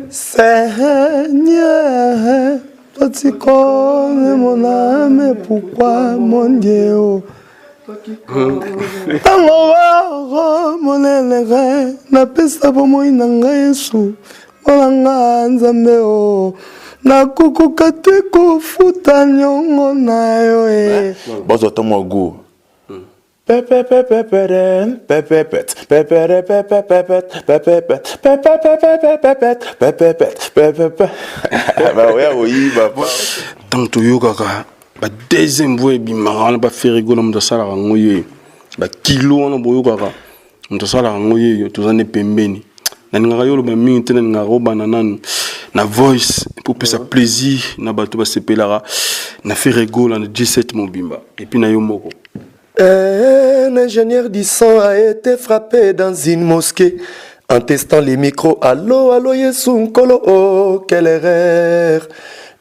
Seigneur, toi tu connais mon âme, pourquoi mon Dieu oh? Ntango waro monene napesa bomoi na ngai Yesu mpo na nga Nzambe o nakokoka te kofuta nyongo na yo e. Bazwa ata mwa gout. Pepepepeperen, pepepet, peperepepepepet, pepepet, pepepepepepet, pepepet, pepepe. Baoya koyiba. Ntango toyokaka ba deuxième voix ebimaka wana ba Ferre Gola moto asalaka yango ye ba kilo wana boyokaka moto asalaka yango ye yo toza nde pembeni nalingaka yo oloba mingi te nalingaka obanda nanu na voice mpo opesa plaisir na bato basepelaka na Ferre Gola na G7 mobimba epuis na yo moko. Un ingénieur du son a été frappé dans une mosquée en testant les micros. Allo, allo, Yesu Nkolo, oh, quelle erreur.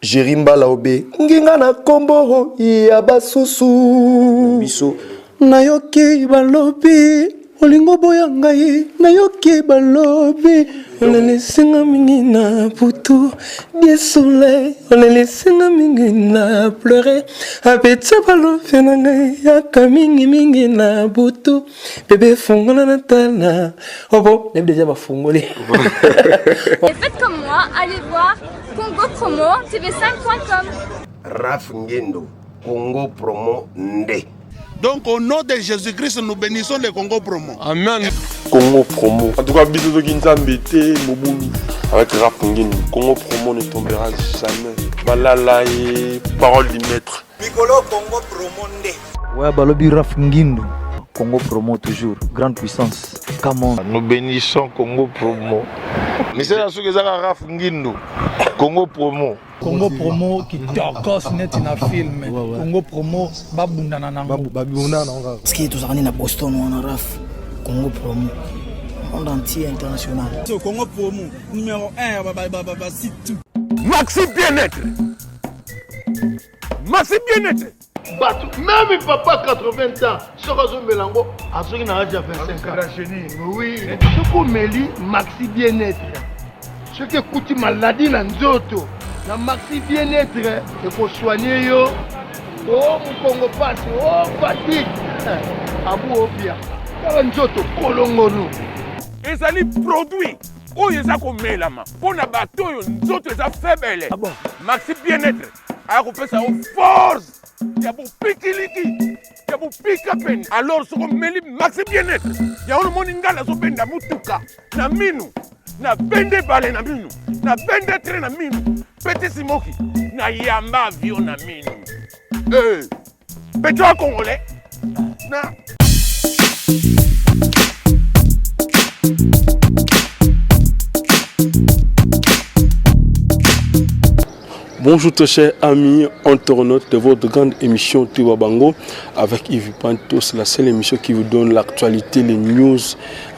Jerry Mbala obe nginga na kombo ya basusu. Biso nayoki balobi olingo boya ngai nayoki balobi olelisinga mingi na butu die soleil olelisinga mingi na pleure apetia balobi na ngai yaka mingi mingi na butu bebe fongola na tala obo nayebi deja bafongoli. Et faites comme moi, allez voir Congo Promo TV5.com. Raf Ngendo, Congo Promo nde. Donc au nom de Jésus-Christ, nous bénissons le Congo Promo. Amen. Congo Promo. En tout cas, bisous de Nzambe te mobulu. Avec Raf Ngendo, Congo Promo ne tombera jamais. Malala et parole du maître. Mikolo Congo Promo nde. Ouais, balobi Raf Ngindu. Congo Promo toujours, grande puissance. Come on. Nous bénissons Congo Promo. Misala soki ezaka Raf Ngindu. Congo Promo. Congo Promo kitokos neti na film. Congo Promo babundana nango. Babundana nango kaka. Parce que tozalaka nde na Boston wana Raf. Congo Promo. Monde entier international. So Congo Promo numéro 1 ba ba ba ba site tout. Maxi bien-être. Maxi bien-être. Bato meme papa 80 ans soki azomela yango azoki na age ya 25 ans. Oui, soki omeli maxi bien-être soki ekuti maladie na nzoto na maxi bien-être ekosoigne yo o mokongo pasi o fatigue abu obia tala nzoto kolongono. Ezali produit oyo eza komelama mpo na bato oyo nzoto eza faible. Ah bon? Maxi bien-être aya kopesa yo force ya bopikiliki ya bopika pene. Alors soki omeli maxi bien-être yango nomoni ngai nazobenda motuka na minu, nabende bale na minu, nabende train na minu, petit simoki na yamba avion na minu. Eh, petit congolais na Bonjour très chers amis internautes de votre grande émission Tiwa Bango avec Yves Pantos, la seule émission qui vous donne l'actualité, les news.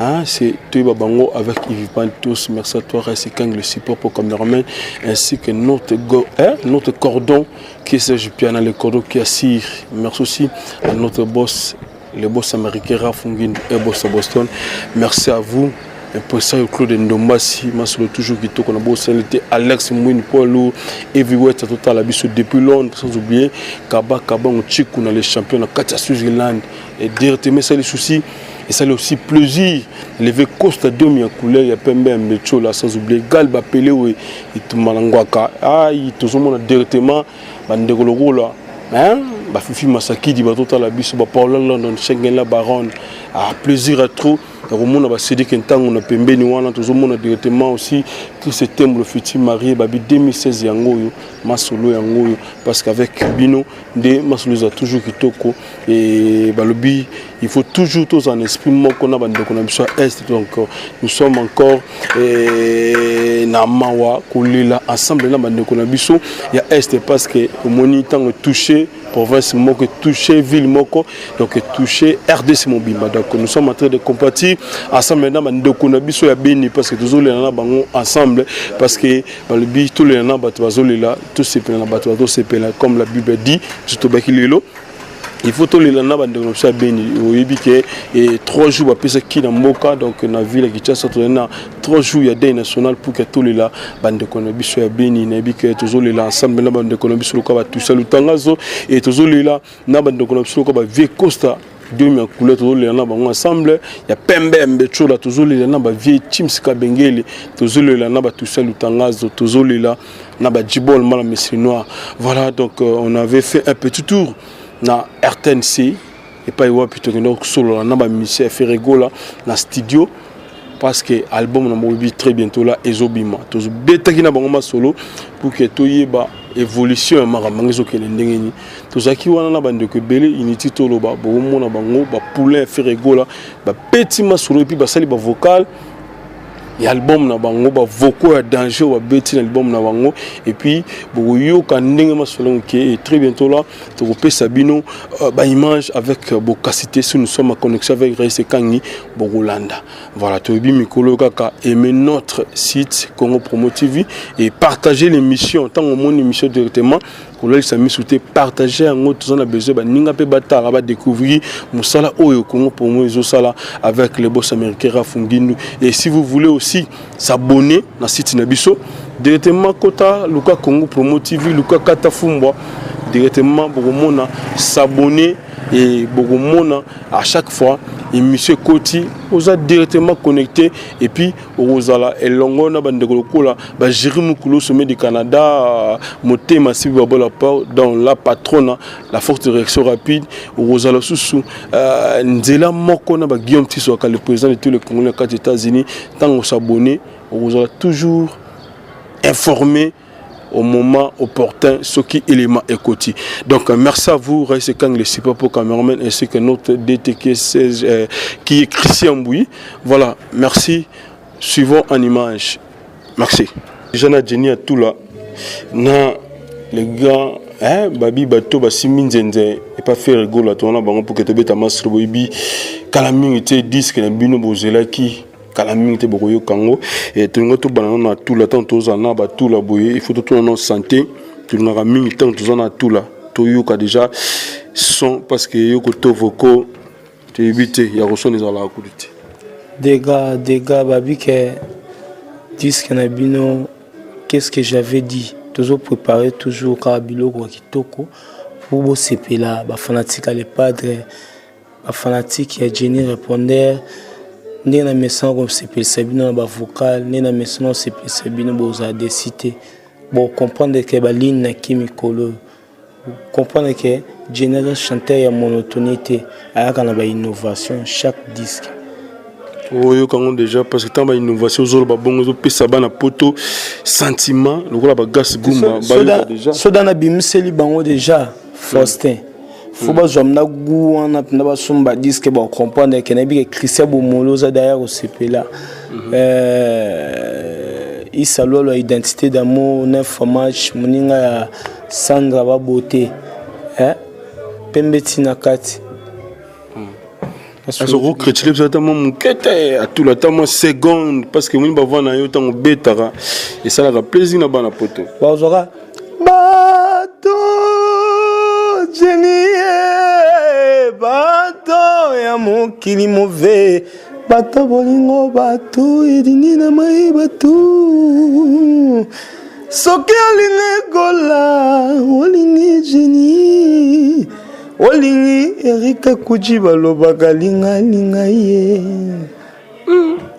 Hein, c'est Tiwa Bango avec Yves Pantos. Merci à toi, Raïs Kang, le support pour cameraman, ainsi que notre, go, hein, notre cordon qui est Serge Piana, le cordon qui assure. Merci aussi à notre boss, le boss américain Rafungin et boss à Boston. Merci à vous. Impresario Claude Ndombasi, masolo toujours kitoko na bosali te Alex Mwini Poilu, Heavyweight total biso depuis Londres, sans oublier Kaba Kabango Chiku na les champions na kati ya Switzerland et directement ça les soucis et ça aussi plaisir lever Costa Diomi ya couleur ya pembe ya Mechola, sans oublier Galba Pelewe et Tumalangwaka. Aïe tozomona directement bandeko lokola hein bafifi Masakidi batotala biso ba Paula London Schengen la Baronne. Ah, plaisir à trop ya komona ba Cédric Ntango na pembeni wana, tozomona directement aussi Chris Tembo le futur marié babi 2016 yango oyo masolo yango oyo, parce qu'avec bino nde masolo eza toujours kitoko et balobi il faut toujours tous en esprit moko na bandeko na biso ya est. Donc nous sommes encore et, na mawa kolela ensemble na bandeko na biso ya est, parce que omoni ntango touché province moko, touché ville moko, donc touché RDC mobimba. Donc nous sommes en train de compatir ensemble na bandeko na biso ya Beni, parce que tozolela na bango ensemble, parce que balobi tolela na bato bazolela, tosepela na bato bazosepela, comme la Bible dit. Biso tobaki lelo Il faut tolela na bandeko na biso ya Beni. Oyebi ke 3 jours bapesaki na mboka, donc na ville ya Kinshasa tozali na 3 jours ya deuil national pour ke tolela bandeko na biso ya Beni. Nayebi ke tozolela ensemble na bandeko na biso lokola batusa lutangazo, e tozolela na bandeko na biso lokola bavieux Costa diomi ya couleur, tozolela na bango ensemble ya pembe ya mbechola, tozolela na bavieux Chims Kabengele, tozolela na batusa lutangazo, tozolela na bajibol mala messi noir. Voilà, donc on avait fait un petit tour na RTNC epai wapi tokende kosolola na bamusicien ya Ferre Gola na studio, parce que album na boyebi très bientôt là ezobima. Tozobetaki na bango masolo pour que toyeba évolution ya makambo yango ezokende ndenge nini. Tozalaki wana na bandeko ebele, initi toloba bokomona bango bapoulain ya Ferre Gola babeti masolo, et puis basali bavocal ya album na bango, bavocaux ya danger oyo babeti na album na bango. Et puis bokoyoka ndenge masolo moke, et très bientôt là tokopesa bino baimage avec bokasité. Si nous sommes en connexion avec Raïs Ekangi, bokolanda. Voilà, toyebi mikolo kaka aimer notre site Congo Promo TV et partager l'émission. Ntango omoni émission directement, kolalisa misu te, partage yango. Toza na besoin baninga mpe batala, badécouvrir mosala oyo Congo Promo ezosala avec le boss américain Raf Ngindu. Et si vous voulez aussi s'abonner na site na biso directement, kota luka Congo Promo TV, luka kata fumbwa directement, bokomona s'abonner et bokomona à chaque fois émission ekoti, oza directement connecté. Et puis okozala elongo na bandeko lokola bagéri mokulu sommet du Canada, motema sibi babola dans la patronne, la force de réaction rapide. Okozala susu nzela moko na baguillaume Tiswaka, le président de tous les Congolais na kati États-Unis. Ntango os'abonner, okozala toujours informé au moment opportun ce qui élément ekoti. Donc merci à vous, Raïs Kang, le super pour cameraman, ainsi que notre DTK 16 qui est Christian Bouy. Voilà, merci. Suivons en image. Merci. Jana Jenny Atula na les gars, hein, babi bato basimbi nzenze epa Ferre Gola, tona bango pour que tobeta masolo. Boyebi kala mingi te disque na bino bozelaki, kala mingi te bokoyoka yango. Tolinga tobanda nano na tula. Ntango tozala na batula boye, il faut totuna nano santé. Tolingaka mingi ntango toza na tula toyoka déjà son, parce que yoko tovoko toyebi te ya kosona ezalaka kutu te. Dégâts, dégâts, babi ke disque na bino, qu'est-ce que j'avais dit? Toujours préparer, toujours kaka biloko ya kitoko po bosepela. Bafanatique ya Le Padre, bafanatique ya Jenny Répondeur, ndenge na mesana kosepelisa bino na bavocal, ndenge na mesana kosepelisa bino, bozala déçus te. Bocomprendre ke baligne na ki mikolo oyo, comprendre ke Jenny aza chanteur ya monotonie te, ayaka na bainnovation chaque disque. Oyoka yango déjà, parce que ntango bainnovation ozoloba bongo, ezopesa bana poto sentiment lokola bagas gumba bayoka déjà. Soda nabimiseli bango déjà Faustin, fo bazwa mna gu wana mpenza, basomba disque, bacomprendre ke nayebi ke Christian Bomolo oza derrière kosepela. Isa Lwalo ya Identité d'amour, neuf match, moninga ya Sandra babote, pembe ntina kati. Azokokretile biso ata mwa moke te, atula ata mwa seconde, parce que moni bavoi na yo ntango obetaka esalaka plaisir na bana poto. Bazwaka bato jenie, bato ya mokili move, bato bolingo, bato edini na mai, bato soki olingi Gola, olingi Jeni, olingi Erika Kuji, balobaka lingalinga ye.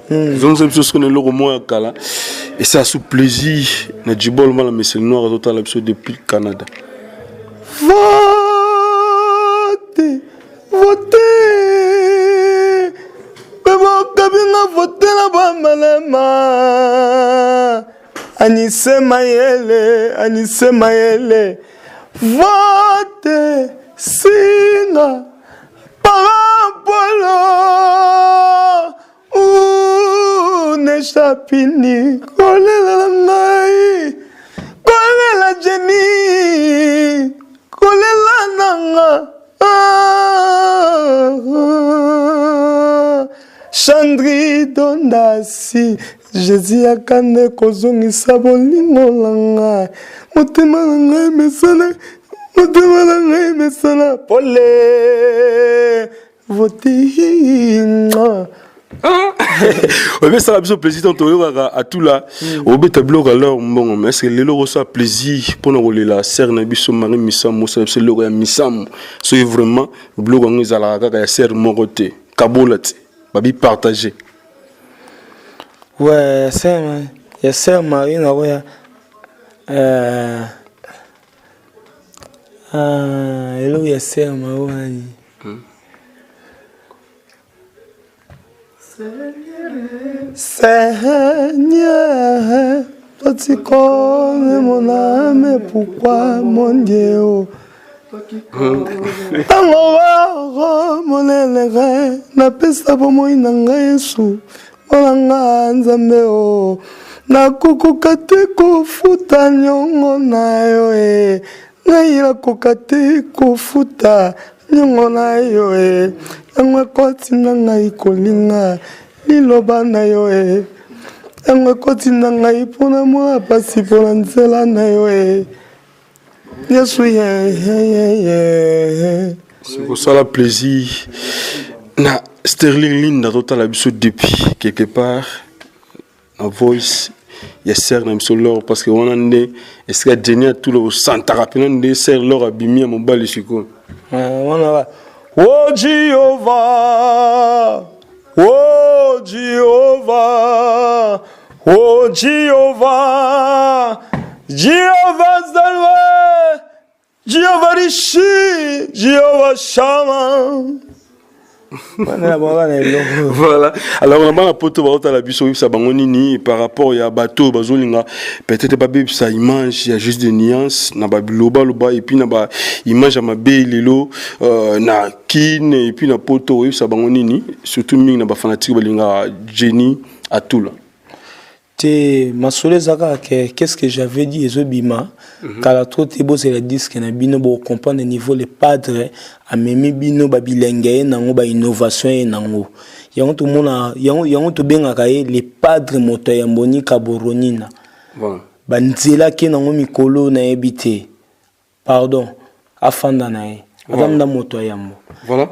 Ezongisa biso soki na eloko moko ya kala esala su plaisir na Jibol Mala Mesele Noir azotala biso depuis Canada. Vote, vote, mpe bokabinga vote na bamalema. Anise Mayele, Anise Mayele, vote singa parapolo neshapini kolela na ngai, kolela Jeni, kolela nanga. Chandri Dondasi, Jésus akande kozongisa bolingo na ngai, motema na ngai mesana. Motema na ngai mesana pole votinga. Obesaka biso plaisir ntango toyokaka atula obeta biloko alors mbongo, mais est-ce que lelo okosala plaisir mpona kolela sere na biso Marie Misamu, osala biso eloko ya Misamu? Soki vraiment biloko yango ezalaka kaka ya sere moko te, kabola te, babi partage. Ouais, ya sœur Marie nakoya eloko ya sœur Marie wani. Seigneur, toi tu connais mon âme, pourquoi mon Dieu? Ntango waro monene napesa bomoi na ngai Yesu mpo na nga Nzambe o nakokoka te kofuta nyongo na yo e ngai nakoka te kofuta nyongo na yo e yango ekotinda ngai kolinga liloba na yo e yango ekotinda ngai mpona mwa pasi mpona nzela na yo e Yesu ye ye ye ye. Kosala plaisir na Sterling Linda totala biso depuis quelque part na voice ya sœur na biso Lor, parce que wana nde esika Jenny Atula osantaka mpena nde sœur Lor abimi ya mobali sikoyo. Wana ba Oh Jehovah, oh Jehovah, oh Jehovah, Jehovah Zalwe, Jehovah Rishi, Jehovah Shammah. Voilà, alors na bana poto baotala biso, oyebisa bango nini par rapport ya bato bazolinga peut-être babebisa image ya Juste de Nuance na babilobaloba et puis na baimage ya mabe lelo na Kine et puis na poto, oyebisa bango nini, surtout mingi na bafanatike balingaka Jenny Atula? Te, masolo eza kaka ke qu'est-ce que j'avais dit ezobima kala trop te. Bozela disque na bino, bocomprendre niveau le padre amemi bino, babilenge ye nango, bainnovation ye nango. Yango tomona yango, yango tobengaka ye le padre, moto ya Yambonika Boronina. Banzela ke nango mikolo nayebi te. Pardon, afanda na ye, aza nda moto ya yambo.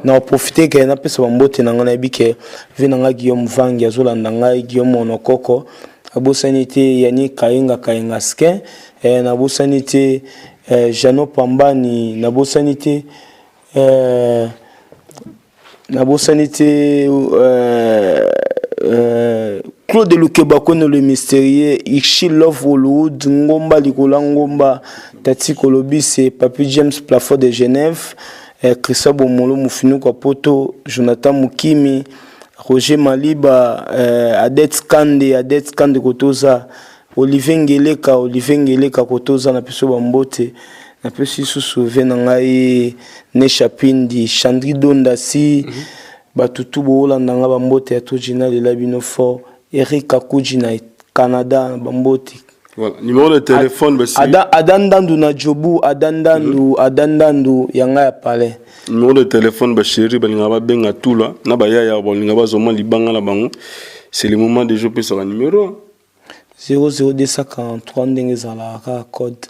Na profite ke napesa bambote na ngai, nayebi ke ve na ngai Guillaume Vangi azolanda ngai, Guillaume Monokoko abosani te, Yani Kayenga Kayenga Skin, nabosani te, Jano Pambani nabosani te, nabosani te, Claude Lukebakono le mystérieux, Ichi Love Hollywood, Ngomba Likola Ngomba, Tati Kolobise, Papi James Plafond de Genève, Christian Bomolo Mufinuka Poto, Jonathan Mukimi, Roger Maliba, Adet Kande, Adet Kande Kotoza, Olivier Ngeleka, Olivier Ngeleka Kotoza na biso bambote. Napesi lisusu ve na ngai Nesha Pindi, Chandri Dondasi, bato tu boolanda nga bambote ya Tojina lela bino fort. Eric Kakuji na Canada bambote. Voilà, numéro de téléphone basi. Ada Ndandu na Jobu, Ada Ndandu, Ada Ndandu yanga ya palais. Numéro de téléphone ba chéri balinga ba benga tula na ba yaya balinga bazoma libanga na bango. C'est le moment de jouer sur numéro. 00243 ndenge ezalaka kaka code,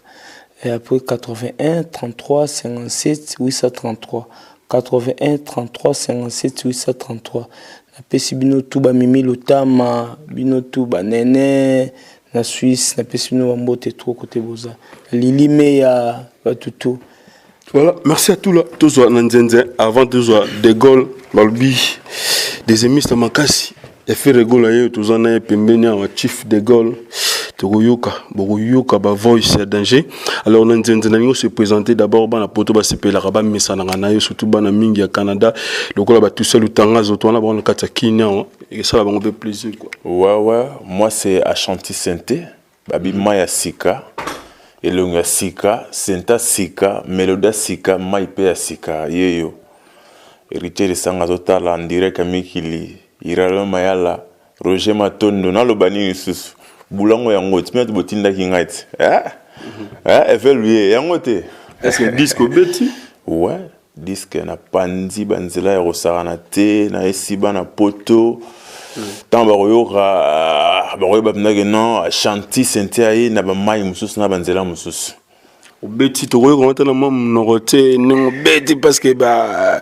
et après 81 33 57 833, 81 33 57 833. Napesi bino tu bamimi lotama, bino tu banene na Suisse, napesi bino bambote trop kote boza Lili Meya, bato tu. Voilà, merci à tous là. Tous na nzenze avant tous de Gaulle balobi des émissions makasi ya Ferre Gola ye toza na ye pembeni awa, chief de Gaulle, tokoyoka bokoyoka ba voice ya danger. Alors na nzenze nalingi se présenter d'abord, bana poto basepelaka bamisanaka na ye, surtout bana mingi ya Canada lokola batusa lutangazo to wana bango na kati ya Kini awa, esala bango mpe plaisir quoi. Ouais, moi c'est Ashanti Sente, babima ya sika, elongo ya sika, senta sika, melodi ya sika, mai mpe ya sika yeyo. Héritier Esanga azotala en direct ya mikili, Iralo Mayala, Roger Matondo, naloba nini lisusu? Bulango yango ti mpe botindaki ngai ti. Eh? Eh, eveluye yango te. Est-ce que disque obeti? Ouais, disque na panzi banzela ya kosakana te, na esiba na poto. Ntango bakoyoka, bakoyeba mpendake non, Ashanti Sente aye na bamai mosusu na banzela mosusu. Obeti, tokoki komata na mwa monoko te ndenge obeti, parce que ba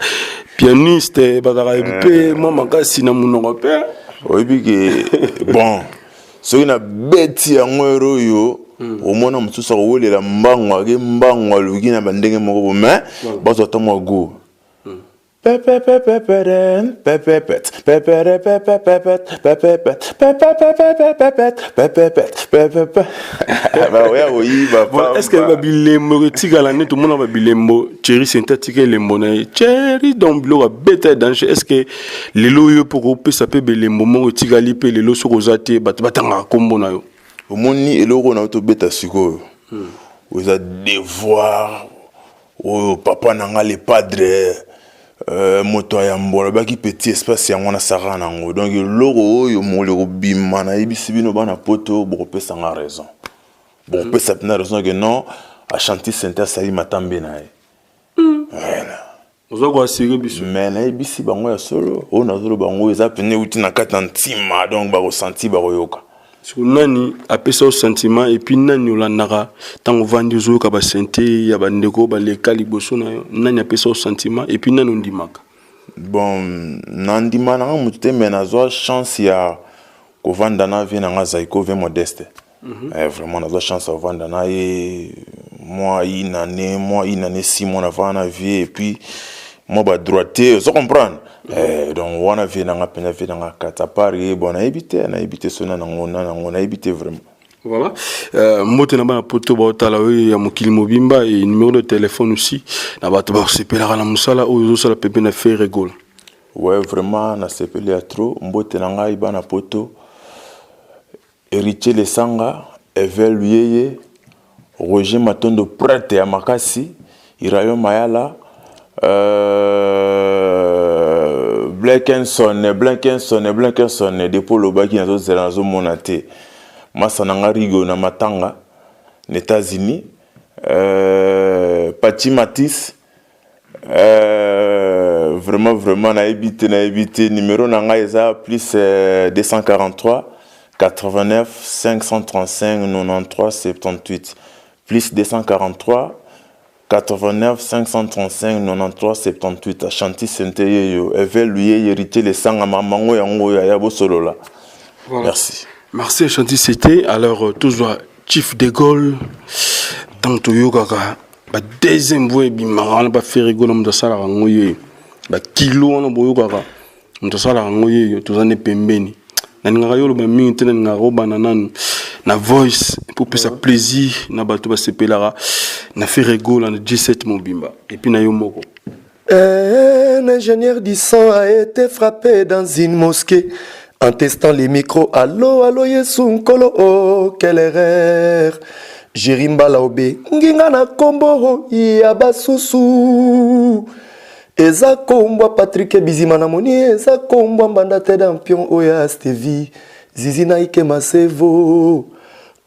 pianiste bazalaka mpe mwa makasi na monoko mpe. Oyebi ke bon, soki nabeti yango ere oyo, omona mosusu akowelela mbango, ake mbango, aluki na bandenge moko bo, mais bazwa ata mwa go. Pepepepeperen, pepepet, peperepepepepet, pepepet, pepepepepepet, pepepet, pepepe. Baoya koyiba. Voilà, est ce que babilembo etikala nde tomona babilembo? Thierry Sente atika elembo na ye, Thierry, donc biloko abeta ya danger. Est ce que lelo oyo mpo kopesa mpe belembo moko etikali mpe lelo, soki oza te, bato batangaka nkombo na yo? Omoni eloko na yo tobeta sikoyo, eza devoir oyo papa na nga le padre, moto ya yambo alobaki petit espace yango wana saka nango. Donc eloko oyo mokolo ekobima, nayebisi bino bana Poto, bokopesa nga raison, bokopesa mpena raison ke non, Ashanti Sente asali matambe na ye. Voilà. Oza koassurer biso? Mais nayebisi bango ya solo, oyo nazoloba yango eza pene, euti na kati na ntima, donc bakosanti, bakoyoka. Siko nani apesa yo sentiment? Et puis nani olandaka ntango ovandi ozoyoka basynthé ya bandeko baleka liboso na yo? Nani apesa yo sentiment et puis nani ondimaka? Bon, nandima nanga motu te, mais nazwa chance ya kovanda na vie nanga Zaiko, vie Modeste. Eh, vraiment nazwa chance ya kovanda na ye mwa une année, mwa une année 6 mois navanda na vie, et puis mwa badroit te, ozo comprendre. Eh, donc wana vie nanga mpenza, vie nanga kati. À part ye, bon, nayebi te, nayebi te so na nango na nango, nayebi te vraiment. Voilà. Mbote na bana Poto baotala oyo ya mokili mobimba, et numéro de téléphone aussi na bato basepelaka na mosala oyo ozosala pepe na Ferre Gola. Ouais, vraiment nasepeli ya trop. Mbote na ngai bana Poto: Héritier Lesanga, Evel Luyeye, Roger Matondo, prêtre ya makasi, Irayo Mayala, Blankenson, Blankenson, Blankenson, depuis olobaki nazozela, nazomona te. Masa na nga Rigo na Matanga na États-Unis, Pachi Matis, vraiment vraiment nayebi te, nayebi te. Numéro na ngai eza plus 243 89 535 93 78, plus 243 89 535 93 78. Ashanti Sente yeyo, Evel Luye, Héritier Lesanga, mamango yango oyo aya bosolola. Voilà. Merci. Merci Ashanti Sente. Alors tozwa Chief de Gaulle. Ntango toyokaka ba deuxième voix ebimaka wana, baFerre Gola, moto asalaka yango yeyo. Bakilo wana boyokaka, moto asalaka yango yeyo. Toza nde pembeni. Nalingaka yo oloba mingi te, nalingaka obanda nanu na voice mpo opesa plaisir na bato basepelaka na Ferre Gola na G7 mobimba, et puis na yo moko. Un ingénieur du son a été frappé dans une mosquée en testant les micros. Allo, allo, Yesu Nkolo, oh, quelle erreur. Jerimbala obe, nginga na kombo ya basusu. Eza kombwa Patrick Bizima na moni, eza kombwa mbanda te dampion oya Stevie. Zizi na ike masevo.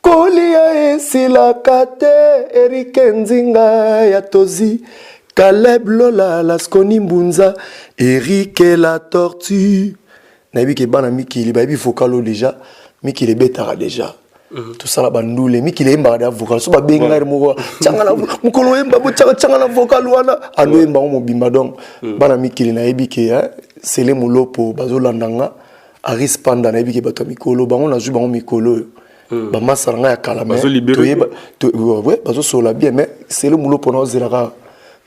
Kolia esilaka te, Erike Nzinga ya Tozi. Caleb Lola, Lasconi Mbunza, Erike la Tortue. Nayebi ke bana mikili bayebi vocal oyo déjà, mikili ebetaka déjà. Tosala bandule, mikili eyembaka deya vocal. So babengi ngai moko, tianga na mokolo oyemba bo, tianga, tianga na vocal wana, ando oyemba ngo mobimba. Donc bana mikili, nayebi ke Sele Molopo bazolanda nga, Aris Panda, nayebi ke bato ya mikolo bango nazwi bango mikolo oyo, bamasa na ngai ya kala, mais toyeba ouais, bazosolola bien. Mais Sele Molopo naozela kaka,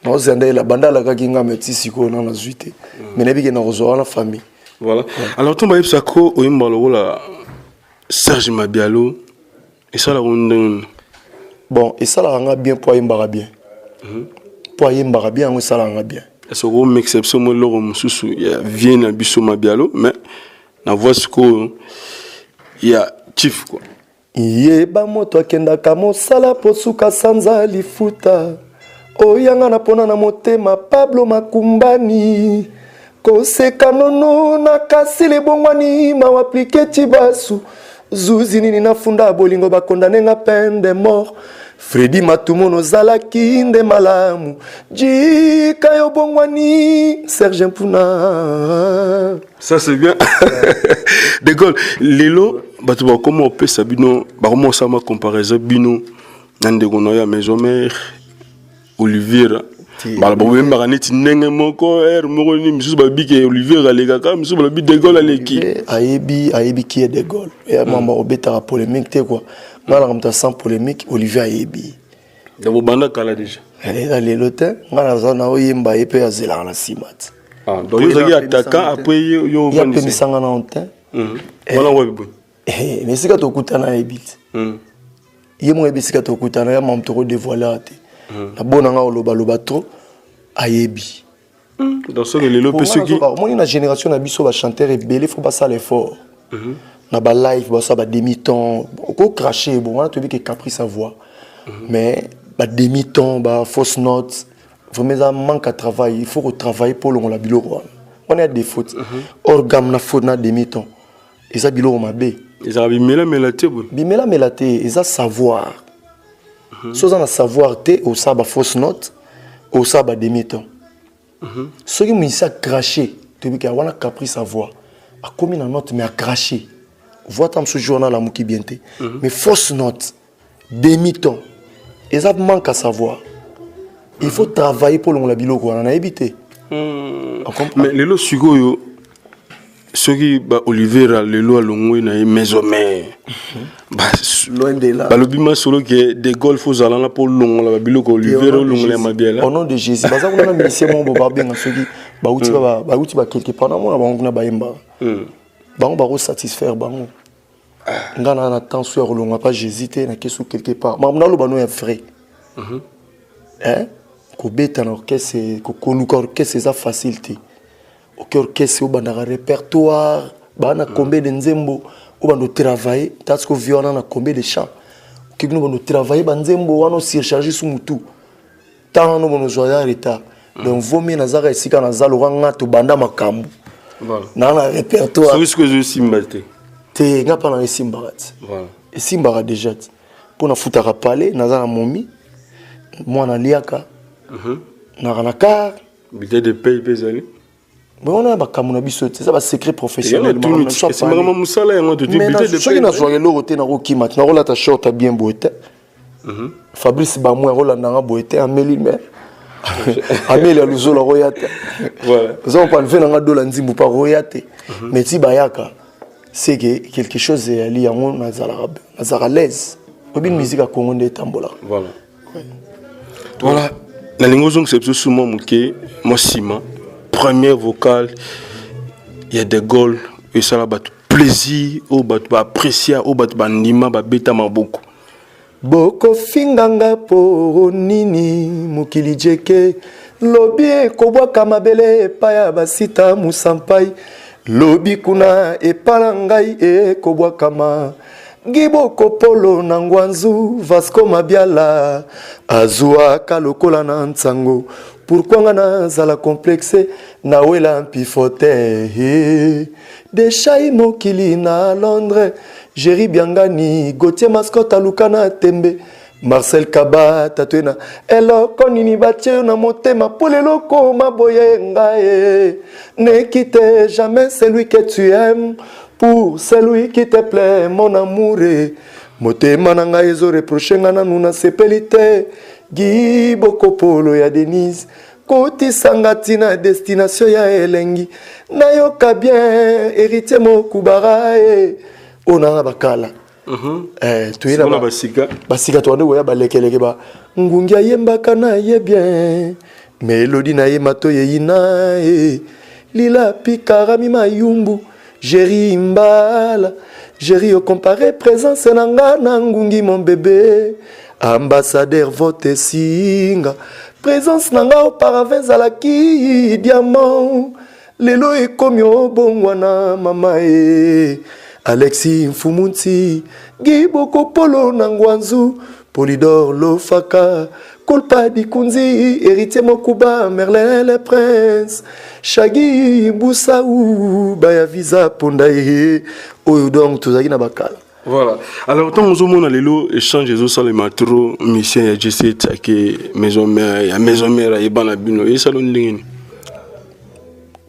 naozela nde banda alakaki nga, mais ti sikoyo na nazwi te, mais nayebi ke nakozwa wana famille. Voilà. Alors ntango bayebisako oyemba lokola Serge Mabialo, esalaka ndenge? Bon, esalaka nga bien mpo ayembaka bien, mpo ayembaka bien, yango esalaka nga bien. Soki omekisa biso mo eloko mosusu ya vie na biso Mabialo, mais na voix sikoyo ya Chief quoi. Yeba moto akendaka mosala mpo suka sanza lifuta oyanga na mpona na motema. Pablo Makumbani koseka nono na kasi lebongwani mawa plike tibasu zuzi nini nafunda bolingo bakondane nga peine de mort. Fredi Matumono ozalaki nde malamu, jika yo bongwani Serge Mpuna. Ça c'est bien, De Gaulle. Lelo bato bakoma opesa bino, bakoma osala comparaison bino. Na ndeko na yo ya maison mère Olivier bala boyembaka neti ndenge moko heure moko nini misusu balobi ke Olivier alekaka misusu balobi De Gaulle aleki. Ayebi ayebi qui est De Gaulle. Ya mamba obetaka polémique te quoi. Nga na moto sans polémique Olivier ayebi. Donc bobanda kala déjà. Eza lelo te nga naza na oyemba ye mpe azelaka na nsima te. Ah, donc yo ozalaki attaquant après yo yo apemisanga nano te. Wana wapi boye? Mais esika tokutana ayebi te. Ye moko ayebi esika tokutana ya mamu tokodevoile te. Nabona nga olobaloba trop ayebi. Donc soki lelo mpe soki omoni na génération na biso bachanteur ebele fo basala effort. Na balive basala bademi ton okocrache bon wana toyebi ke caprice à voix. Mais bademi ton bafausse note vraiment eza manque à travail. Il faut kotravailler mpo olongola biloko wana wana ya défaut. Hors gamme na faute na demi ton eza biloko mabe. Ezalaka bimelamela te boye. Bimelamela te, eza savoir. So oza na savoir te, osala bafausse note, osala bademi ton. Soki musicien acrache, toyebi ke wana caprice à voix, akomi na note mais acrache voix ta mosusu jour wana alamuki bien te. Mais fausse note, demi ton, eza manque à savoir. Il faut travailler mpo olongola biloko wana, nayebi te. Mais lelo sikoyo soki ba Olivier lelo alongwe na ye maison mère, balobi masolo ke De Gaulle fo ozala na mpo olongola babiloko Olivier, olongola ya mabiala. Au nom de Jésus, baza kuna na musicien moko babenga soki bauti bauti ba quelque part, namona bango kuna bayembaka. Bango bakosatisfaire bango. Nga na na tension ya kolonga pa Jésus te, nakesu quelque part. Makambo naloba no ya vrai. Kobeta na orchestre, koluka orchestre eza facile te. Oke orchestre, obandaka répertoire baa na combien de nzembo, obanda otravaille tati kovie wana na combien de chant, oke bino banda otravaille banzembo wana, osurcharge su mutu ntango wana obanda ozwa ya retard. Donc vaut mieux nazaka esika naza lokwa nga tobanda makambo naa na répertoire. Soki sikoyo ezosimba te? Te, nga mpa na esimbaka te, esimbaka déjà te mpo nafutaka pale, naza na momi, mwana aliaka naka na car. Bulletin de paye mpe ezali. Bon, wana makambo na biso te, eza basecret professionnel. Esimbaka mosala yango. Soki nazwaka eloko te, nakokima te, nakolata short ya bien boye te. Fabrice Bamwe akolandanga boye te, ameli me ameli ya luzolo akoya te. Oza comprendre? Ve nanga dola nzimbu mpe akoya te. Mais ti bayaka, c'est que quelque chose eyali yango, nazalaka l'aise. Oyebi musique ya Congo nde etambolaka. Voilà, nalingi ozongisa biso su mwa moke mwa nsima. Première vocale ya De Gaulle esala bato plaisir, oyo bato baapprécia, oyo bato bandima, babeta maboko. Bokofinganga po nini? Mokili jeke lobi ekobwaka mabele epai ya basita musampai, lobi kuna epa na ngai ekobwakama. Giboko polo na ngwanzu, Vasco Mabiala azwaka lokola na nsango. Pourquoi nga nazala complexe nawela mpifo te? Deshai mokili na Londres, Jerry Biangani, Gauthier Mascotte aluka na tembe, Marcel Kaba tatwena eloko nini batie yo na motema mpo lelo koma boye ngai. Ne quitte jamais celui que tu aimes pour celui qui te plaît, mon amour. Motema na ngai ezoreproche nga nanu nasepeli te. Gi bokopolo ya Denise kotisanga ntina destination ya elengi nayoka bien. Héritier Mokubara e oyo nanga bakala. Toye na basika. Basika tobandi koya balekeleke ba ngungi ayembaka na ye bien, melodi na ye mato yeyi na ye lila pikarami mayumbu. Jerry Mbala, Jerry ocompare présence na nga na ngungi. Mon bébé ambassadeur vote singa, présence na nga auparavant ezalaki diamant, lelo ekomi obongwana mama e. Alexis Mfumunti, Gibokopolo na Ngwanzu, Polidor Lofaka, Kolpa Dikunzi, Héritier Mokuba, Merlin le Prince, Shagi Busaou, Baya Visa Ponda ye oyo. Donc tozalaki na bakala. Voilà, alors ntango ozomona lelo échange ezosalema trop, musicien ya G7 ake maison mère, ya maison mère ayeba na bino, esalo ndenge nini?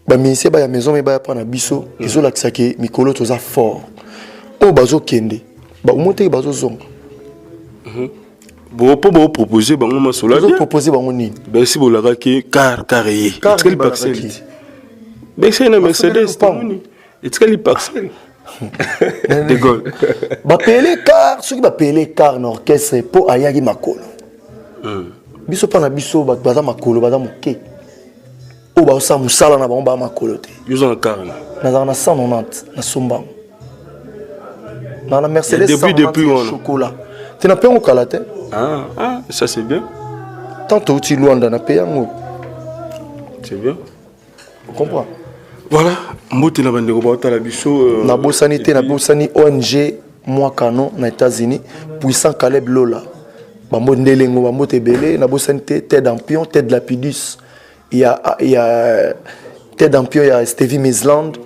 Bamusicien baya maison mère, baya mpa na biso, ezolakisa ke mikolo toza fort. Oyo bazokende baomoi teke bazozonga. Mpo bopropose bango masolo. Tozopropose bango nini? Besi bolakaki car car ye etikali parcelle, besi na Mercedes tomoni etikali parcelle de Gaulle. Bapele car, soki bapele car na orchestre mpo ayaki makolo. Biso mpa na biso, bato baza makolo baza moke, oyo bazosala mosala na bango baa makolo te. Yoza na car? Nazalaka na 190 na sombango na Mercedes. Depuis wana? Chocolat te, na mpe yango kala te. Ah, ah, ça c'est bien. Tant touti Luanda, na mpe yango. C'est bien. Comprends. Voilà, mbote na bandeko baotala biso. Nabosani te, nabosani ONG Mwakano na États-Unis, puissant Caleb Lola, bambo ndelengo, bambote ebele. Nabosani te Ted Ampion, Ted Lapidus ya Ted Ampion ya Stevie Misland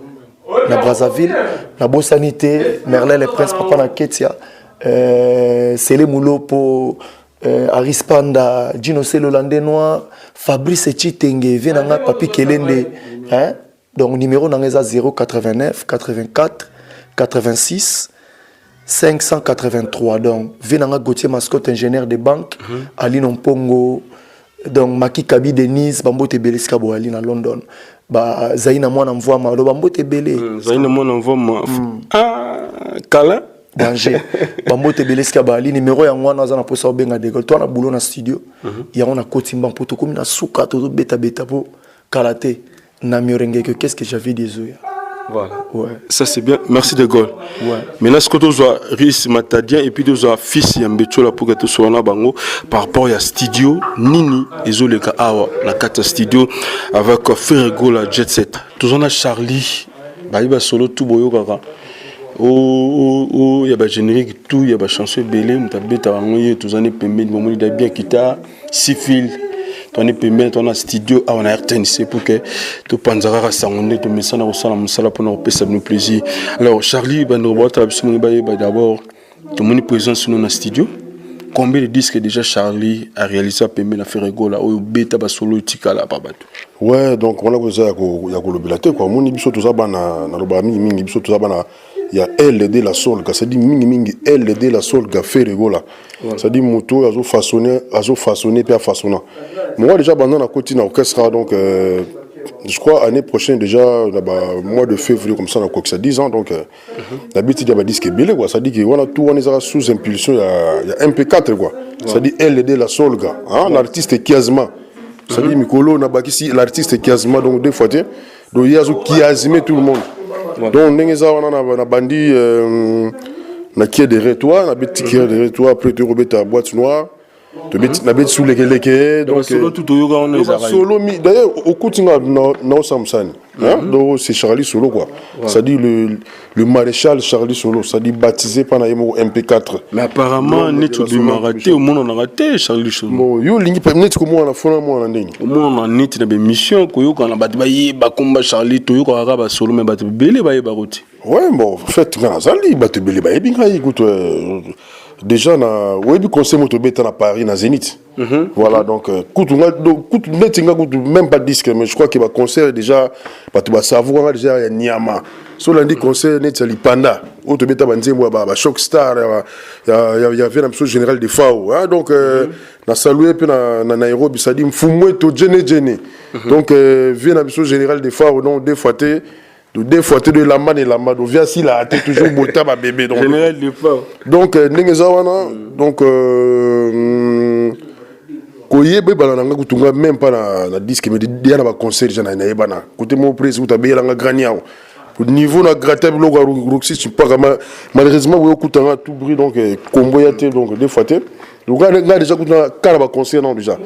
na Brazzaville. Nabosani te Merlin le Prince, papa na Ketia, Sele Mulopo, Aris Panda, Gino Selolande Noir, Fabrice Chitenge, vie na nga Papi Kelende, hein? Donc numéro na nga eza 089 84 86 583. Donc vie na nga Gauthier Mascotte, ingénieur de banque, Aline Mpongo, donc Maki Kabi Denise, bambote ebele esika boyali na London, bazali na mwana mvwama, alo bambote ebele. Zali na mwana mvwama. Ah, kala. Danger, bambote ebele esika bayali. Numéro yango wana, aza na mposa obenga de Gaulle to wana bulo na studio yango nakoti mba mpo tokomi na suka, tozobetabeta mpo kala te na miorengeke. Qu'est-ce que j'avais dit ezoya. Voilà. Ouais. Ça c'est bien. Merci de Gaulle. Ouais. Maintenant, ce que tu as Riss Matadien et puis tu as fils Yambetchola pour que tu sois là bango par rapport à studio Nini ezoleka awa na kati studio avec Ferre Gola Jet Set. Tous on a Charlie, bah il va solo tout boyo kaka. O ya ba générique tout ya ba chanson ebele, moto abeta bango ye. Tozani pembeni, bomoni da bien guitare sifil. Toani pembeni, toa na studio awa na RTNC pour que topanza kaka sango nde tomesana kosala mosala mpona kopesa bino plaisir. Alors Charlie, bandeko baotala biso moni bayeba d'abord, tomoni présence no na studio. Combien de disques déjà Charlie a réalisé pembeni na Ferre Gola, oyo beta basolo etikala pa bato? Ouais, donc wana koza ya kolobela te quoi. Omoni, biso toza bana, nalobaka mingimingi, biso toza bana ya LD la Solga, c'est-à-dire mingimingi LD la Solga Ferre Gola, c'est-à-dire moto oyo azofaçonne, azofaçonne mpe afaçonna moi déjà banda nakoti na orchestre. Donc je crois année prochaine déjà, na ba mois de février comme ça, nakokisa 10 ans. Donc nabeti dia badisque ebele quoi, c'est-à-dire que wana tout wana ezaka sous impulsion ya MP4 quoi, c'est-à-dire LD la Solga, hein, l'artiste Kiasma, c'est-à-dire mikolo nabakisi l'artiste Kiasma, donc deux fois te. Donc ye azo kiasme tout le monde. Donc ndenge eza wana, na bandi na Qui est derrière toi, nabeti Qui est derrière toi, après toyokobeta Boîte noire, nabeti su Lekeleke. Donc solo tout toyoka wana ezalaka ye. Solo mi d'ailleurs okuti nga na osamusani, hein? Donc c'est Charlie Solo quoi, c'est-à-dire le maréchal Charlie Solo, c'est-à-dire baptisé par na ye moko MP4. Mais apparemment neti obimaka te, omonanaka te Charlie Solo. Bon, yo olingi pe neti komona fona mwana ndenge? Omonana neti na bémission, koyokana bato bayeba komba Charlie, toyokaka kaka basolo, mais bato ebele bayebako te. Ouais, bon, en fait nga nazali, bato ebele bayebi ngai kutu. Déjà na oyebi concert moto obeta na Paris na Zénith. Voilà, donc kutu nga, donc, kutu neti nga kutu même pas disque, mais je crois que baconcert déjà bato basavoura nga déjà ya nyama. So olandi concert neti ya lipanda oyo tobeta banzembo ya ba Choc Star ya vie na biso Général Defao, hein, donc na salue mpe na Nairobi, c'est-à-dire mfumu eto jene jene. Donc vie na biso Général Defao, donc deux fois te, de deux fois te, de elamba na elamba, donc via sila te, toujours bota babébé, donc Général Defao. Donc ndenge eza wana, donc koyeba ebala na nga kutu nga même pas na disque, mais ya na baconcert déjà nayebana côté mo prise kutu abeyelanga grani awa niveau na gratte biloko ya Roxy Chimpaka. Malheureusement boye okutanga tout bruit, donc kombo ya te, donc deux fois te. Donc nga déjà kutu kaka na baconcert non, déjà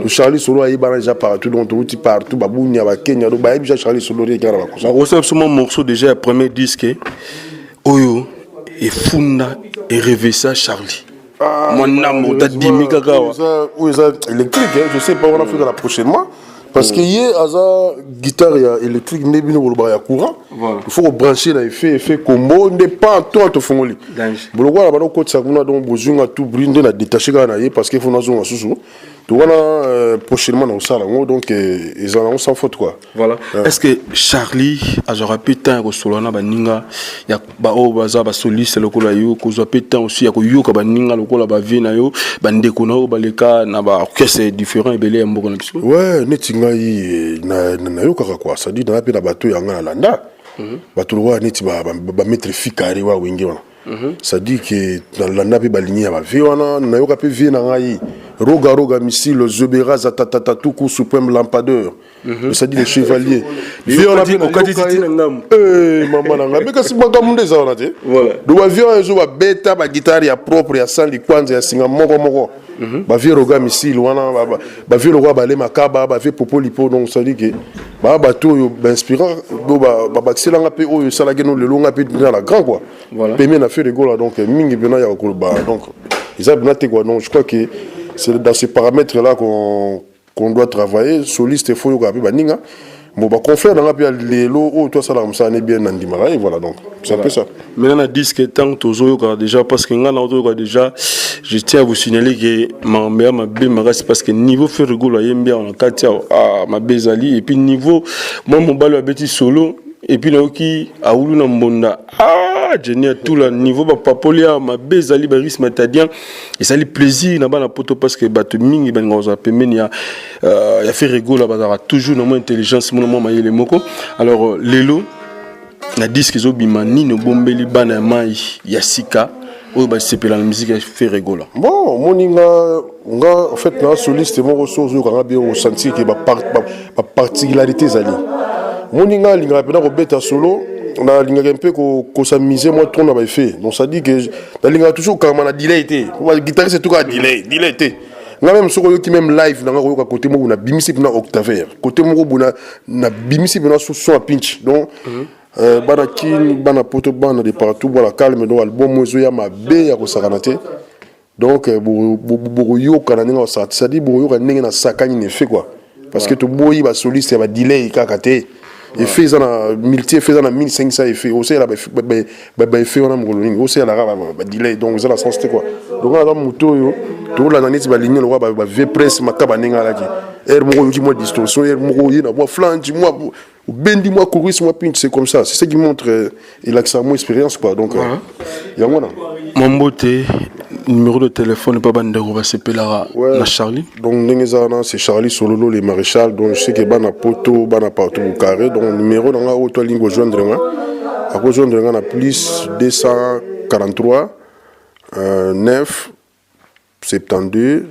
Charlie Solo ayebana déjà partout, donc touti partout, babunia, bakenya, donc bayebi déjà Charlie Solo kaka na baconcert. Bakosala biso mwa morceau déjà ya premier disque oyo efunda erevesa Charlie, mwa ndambo tadimi kaka awa. Oyo eza électrique, hein, je sais pas, wana fekala prochainement, parce que ye aza guitare ya électrique nde bino bolobaka ya courant. Il faut kobranche na effet, effet kombo nde pan to tofongoli boloko wana, banda kokotisa kuna. Donc bozwi nga tout bri nde na détaché kaka na ye, parce que faut nazonga susu to wana prochainement na kosala yango. Donc ezala nango sans faute, quoi. Voilà. Est ce que Charlie azwaka mpe temps ya kosolola na baninga ya baoyo baza basoliste lokola yo, kozwa mpe temps aussi ya koyoka baninga lokola bavieux na yo, bandeko na yo baleka na baorchestre différent ebele ya mboka na biso? Ouais, neti ngai nayokaka, quoi. C'est-à-dire naza mpe na bato ya ngai nalanda, bato lokola neti bamaître Fikare wa Wenge wana. C'est-à-dire que nalanda mpe balingi ya bavieux wana, nayoka mpe vieux na ngai Roga Roga Missile Zobera Zatatata Tuku Suprême Lampadeur, c'est-à-dire les chevaliers, vieux wana mpe. Okati titi na ngambo. Mama na ngai, me kasi makambo nde eza wana te. Donc bavieux wana ezo babeta baguitare ya propre ya sali kwanza ya singa moko moko, bavieux Roga Missile wana, bavieux lokola Balema Kaba, bavieux Popolipo. Donc c'est-à-dire que baa bato oyo bainspirant, babakiselanga mpe oyo esalaki no lelo nga mpe na la grand, quoi. Pemie na Ferre Gola. Donc mingi mpena ya koloba, donc eza mpena te, quoi. Donc je crois que c'est dans ces paramètres là qu'on doit travailler. Soliste, faut yoka mpe baninga. Bon, baconfrère nanga mpe ya lelo oyo to asalaka mosala ne bien, na ndimaka ye. Voilà, donc c'est un peu ça. Maintenant, na disque, ntango tozoyoka déjà, parce que ngai na ozoyoka déjà, je tiens à vous signaler que makambo ya mabe makasi, parce que niveau Ferre Gola ayembi awa na kati awa, ah, mabe ezali. Et puis niveau mwa mobali oyo abeti solo, et puis nayoki awulu na mbonda, ah, Jenny Atula, niveau bapapoli awa mabe ezali, barisme matadien ezali plaisir na bana poto, parce que bato mingi balingaka kozala pembeni ya Ferre Gola, bazalaka toujours na mwa intelligence mona mwa mayele moko. Alors lelo na disque ezobima, nini obombeli bana ya mai ya sika oyo basepela na musique ya Ferre Gola? Bon, omoni nga en fait na soliste moko, so ozoyokanga bien, osentir ke baparticularité ezali. Omoni, nga alingaka mpena kobeta solo, nalingaka mpe kos'amuser mwa trop na baeffet. Donc ça dit que nalingaka toujours kokangama na delay te. Guitariste etukaka delay, delay te. Nga même soki oyoki même live nanga, koyoka côté moko nabimisi mpena octaver, côté moko boye nabimisi mpena son ya pinch. Donc bana Kini, bana Poto, bana de partout, voilà, calme. Donc album oyo ezoya mabe ya kosakana te. Donc bokoyoka na ndenge kosaka, c'est-à-dire bokoyoka ndenge nasakani na effet, quoi, parce que toboyi basoliste ya badelay kaka te. Effet eza na multi effet, eza na 1500 effet, osalela baeffet wana mokolo nini? Osalelaka badelay, donc eza na sens te, quoi. Donc wana aza moto oyo tokolanda neti balingi lokola bavieux Prince Makaba, ndenge alaki aire moko oyoki mwa distorsion, aire moko oye na mwa flange, mwa obendi mwa chorus, mwa pinch. C'est comme ça, c'est ce qui montre elakisaka mwa expérience, quoi. Donc yango wana. Mambote, numéro de téléphone mpe bandeko basepelaka na Charlie. Donc ndenge eza wana, c'est Charlie Sololo le maréchal. Donc je sais que bana Poto, bana partout carré. Donc numéro na nga oyo to alingi kojoindre nga, akojoindre nga na plus 243 9 72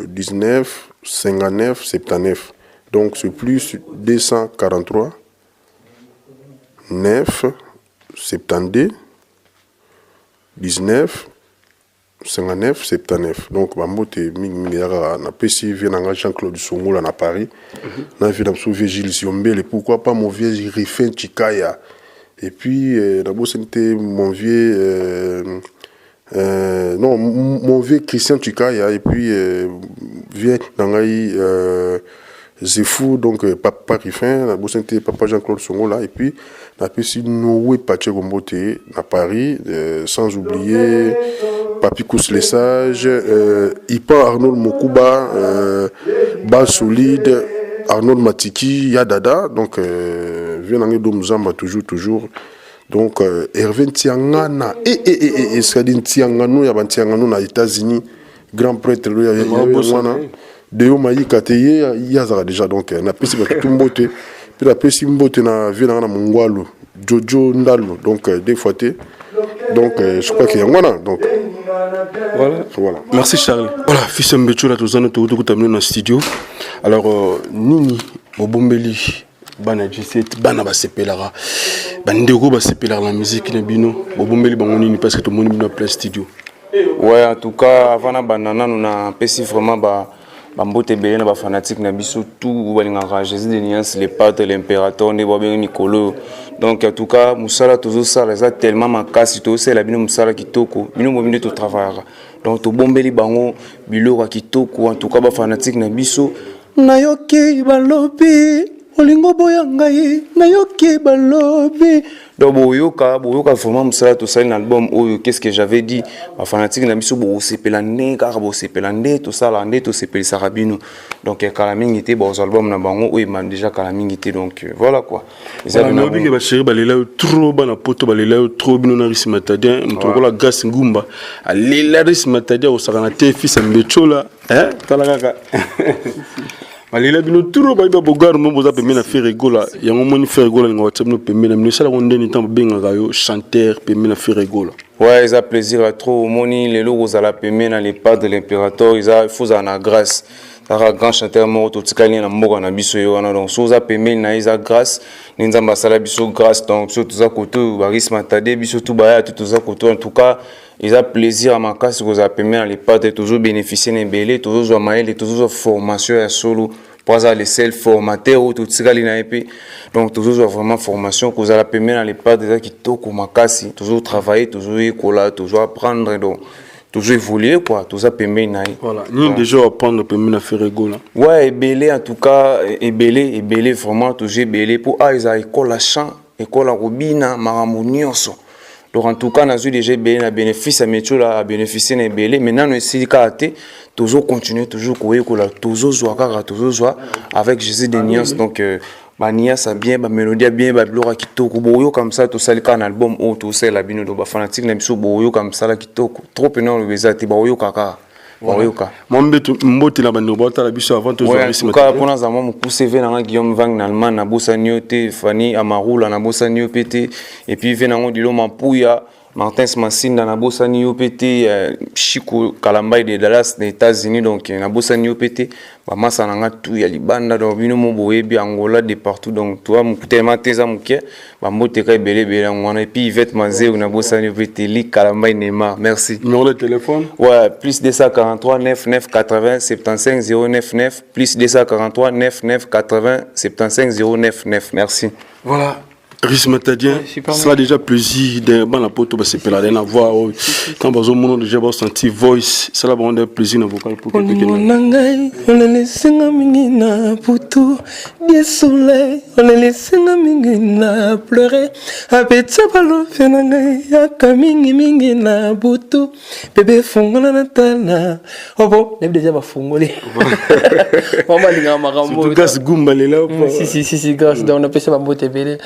19 59 79. Donc c'est plus 243 9 72 19 59 79. Donc bambote mingimingi eza kaka napesi vieux na nga Jean-Claude Songola na Paris, na vieux na biso vieux Gilles Yombele, pourquoi pas mon vieux Rifin Chikaya, et puis nabosani te mon vieux non, mon vieux Christian Chikaya, et puis vieux na ngai Zefou, donc papa Rifin, nabosani te papa Jean-Claude Songola, et puis napesi Noé Pacheco mbote na Paris, sans oublier Papi Kous le Sage, Ipan Arnold Mokuba, Bas Solide, Arnold Matiki, Yadada, donc vieux na ngai Dom Zamba, toujours, toujours. Donc Hervé Ntiangana, et c'est-à-dire Ntiangano, ya Ntiangano na États-Unis, grand prêtre, ya wana, Deo Maïka te, ye ye azalaka déjà. Donc napesi bato tu mbote, mpe napesi mbote na vieux na nga na Mongwalu, Jojo Ndalo, donc deux fois te. Donc je crois que yango wana, donc Voilà. Voilà. Merci Charles. Voilà, fils Mbechola, tozana tokuta bino na studio. Alors nini bobombeli bana G7, bana basepelaka, bandeko basepelaka na musique na bino, bobombeli bango nini? Parce que tomoni bino plein studio. Ouais, en tout cas, avant na banda nanu, napesi vraiment ba bambote ebele na bafanatique na biso tout balingaka Jésus de Nuance, le Padre, l'impérateur, nde babengi mikolo oyo. Donc en tout cas, mosala tozosala eza tellement makasi, tozosala bino mosala kitoko, bino bobi nde totravaillaka. Donc tobombeli bango biloko ya kitoko, en tout cas bafanatique na biso. Nayoki balobi. Olingo boya ngai nayoki balobi. Donc boyoka boyoka vraiment mosala tosali na album oyo qu'est-ce que j'avais dit bafanatique na biso bokosepela nde kaka bosepela nde tosala nde tosepelisaka bino donc eh, kala mingi te bozwa album na bango oyo ebanda déjà kala mingi te donc euh, voilà quoi. Nayebi ke bachéri balela yo trop, bana poto balela yo trop, bino na Risi Matadien, moto lokola Grace Ngumba alela Risi Matadien akosakana te, fils ya Mbechola tala kaka balela bino trop, bayebi babogar mo boza pembeni na Ferre Gola. Yango moni Ferre Gola alinga batia bino pembeni na bino, esalaka ndeni ntango babengaka yo chanteur pembeni na Ferre Gola? Ouais, eza plaisir ya trop. Omoni lelo kozala pembeni na le padre l'impérateur, eza faut ozala na grâce. Kaka grand chanteur moko totikali na mboka na biso ye wana, donc soki oza pembeni na ye eza grâce nde Nzambe asala biso grâce. Donc biso toza kote oyo baris matade biso tu baya tu toza kote. En tout cas eza plaisir ya makasi kozala pembeni na le padre, tozobénéficie na ebele, tozozwa mayele, tozozwa formation ya solo po aza le seul formateur oyo totikali na ye mpe. Donc tozozwa vraiment formation, kozala pembeni na le padre eza kitoko makasi, tozotravaille, tozoyekola, tozo apprendre, donc tozo évoluer quoi, toza pembeni na ye. Voilà, nini déjà apprendre pembeni na Ferre Gola? Ouais, ebele, en tout cas ebele ebele, vraiment tozo ebele po a eza école ya chant, école ya kobina, makambo nyonso. Donc en tout cas nazwi déjà ebele na bénéfice ya Metiola, abénéficie na ebele, mais nano esili kaka te, tozo continuer toujours koyekola, tozozwa kaka, tozozwa avec Jésus de Nuance. Donc euh, baniasa bien, bamélodie ya bien, babiloko ya kitoko, boyoka mosala tosali kaka na album oyo tosalela bino. Donc bafanatike na biso boyoka mosala kitoko trop pena, oloba eza te, baoyoka kaka, baoyoka. Mwa mbote na bandeko baotala biso avant tozwa Risi Matadi. Mpona aza mwa mokuse, ve nanga Guillaume Vang na Allemagne, nabosani yo te, Fanny Amarula nabosani yo mpe te, et puis ve nango Dilo Mampuya, Martins Masinda nabosani yo mpe te, Chico Kalambai de Dallas na États-Unis, donc nabosani yo mpe te, bamasa na nga tu ya libanda, donc bino mo boyebi Angola de partout, donc toa tellement te eza moke, bamboteka ebele ebele yango wana. Et puis Yvette Manzeu nabosani yo mpe te, Li Kalambai Neymar, merci. Numéro de téléphone? Ouais, plus 243 99 80 75 099, plus 243 99 80 75 099, merci. Voilà, Risi Matadien, cela a déjà plaisir de bana poto basepela na voix oyo quand bazomona déjà basentir voice, cela bango déjà plaisir na vocal pour Bolingo na ngai olelisinga mingi na butu die soleil, olelisinga mingi na pleure apetia balofe na ngai yaka mingimingi na butu bebe fungola na tala obo nayebi deja bafungoli mama alingaka makambo. Gas Gumba lela. Si si si si, Grâce, donc napesi bambote ebele,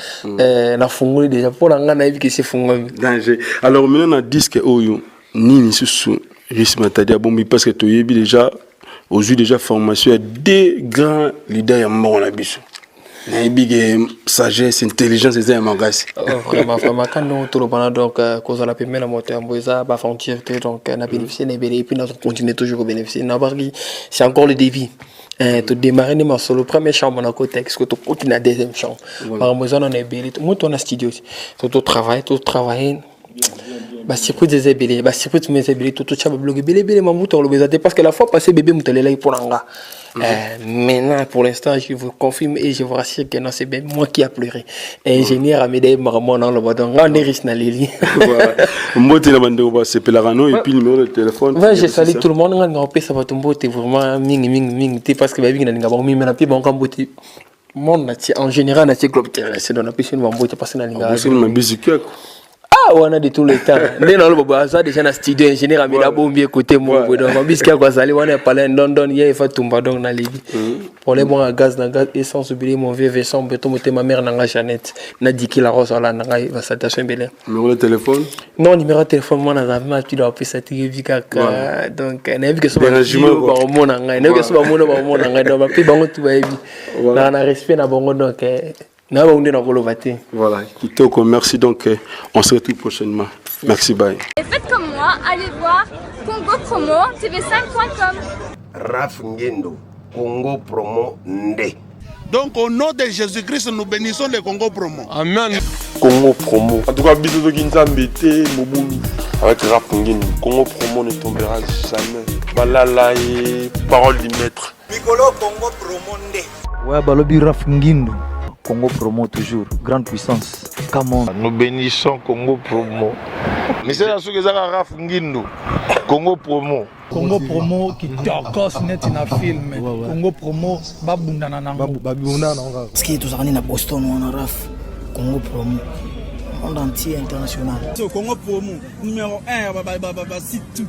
nafungoli deja mpo na ngai, nayebi kesi efungwami. Danger. Alors maintenant na disque oyo nini susu Risi Matadi abombi? Parce que toyebi déjà ozwi déjà formation ya deux grands leaders ya mboka na biso, nayebi ke sagesse, intelligence eza ya makasi. Vraiment, vraiment, quand ndongo tolobana, donc kozala pembeni na moto yambo eza baaventure te. Donc na bénéficier na ebele et puis nazo continuer toujours kobénéficier na barki, c'est encore le début. Todémarre nde masolo, première chambre na kota, que tokoti na deuxième chambre, makambo eza nano ebele. Moto wana studio totravaille, totravaille, basurprise eza ebele, basurprise mo eza ebele, totya babiloko ebele ebele, mamutu akoloba eza te, parce que la fois passée bébé moto alelaki mpo na nga. Maintenant, pour l'instant, je vous confirme et je vous rassure que non, c'est bien moi qui a pleuré. Ingénieur Amédée Maramon, non, donc, on est riche na leli. Mbote na bandeko basepelaka no et puis numéro de téléphone. Ouais, je salue tout le monde, nga ngapesa bato mbote vraiment mingi mingi mingi te, parce que bayebi nalinga bango mingi, mais na pe bango mbote monde na tie en général na tie globe terrestre, donc napesi bino bambote parce que nalinga. Mabisi kiako. Ah wana de tout le temps nde naloba boye, aza déjà na studio, ingénieur Amida abombi ekote moko boye, donc mabisiki yako azali wana ya palais London ye efa tumba, donc nalebi problème moko gaz na gaz essence obili, mon vieux Vincent Beto motema, mère nanga Jeannette na Diki la Rose olanda ngai, basalutation ebele. Numéro de téléphone? Non, numéro de téléphone mwana aza ma tilo apesa tikebi kaka, donc nayebi ke so baomona ngai, nayebi ke so bamona baomona ngai, donc bape bango tu bayebi na respect na bango, donc na bango nde nakoloba te. Voilà, kitoko, merci. Donc on se retrouve prochainement, merci, bye. Et faites comme moi, allez voir Congo Promo TV5.com. Raf Ngendo, Congo Promo Nde. Donc au nom de Jésus-Christ, nous bénissons le Congo Promo. Amen. Congo Promo. En tout cas, biso soki Nzambe te, mobulu. Avec Rap Ngini, Congo Promo ne tombera jamais. Balala et parole du maître. Mikolo Congo Promo nde. Ouais, balobi Raf Ngindu. Congo Promo toujours, grande puissance. Come on. Nous bénissons Congo Promo. Misala soki ezaka Raf Ngindu. Congo Promo. Congo Promo kitokos neti na film. Congo Promo babundana nango. Babundana nango kaka. Parce que tozalaka nde na Boston wana Raf Congo Promo monde entier international. So Congo Promo numéro 1 ya ba ba ba ba site tout.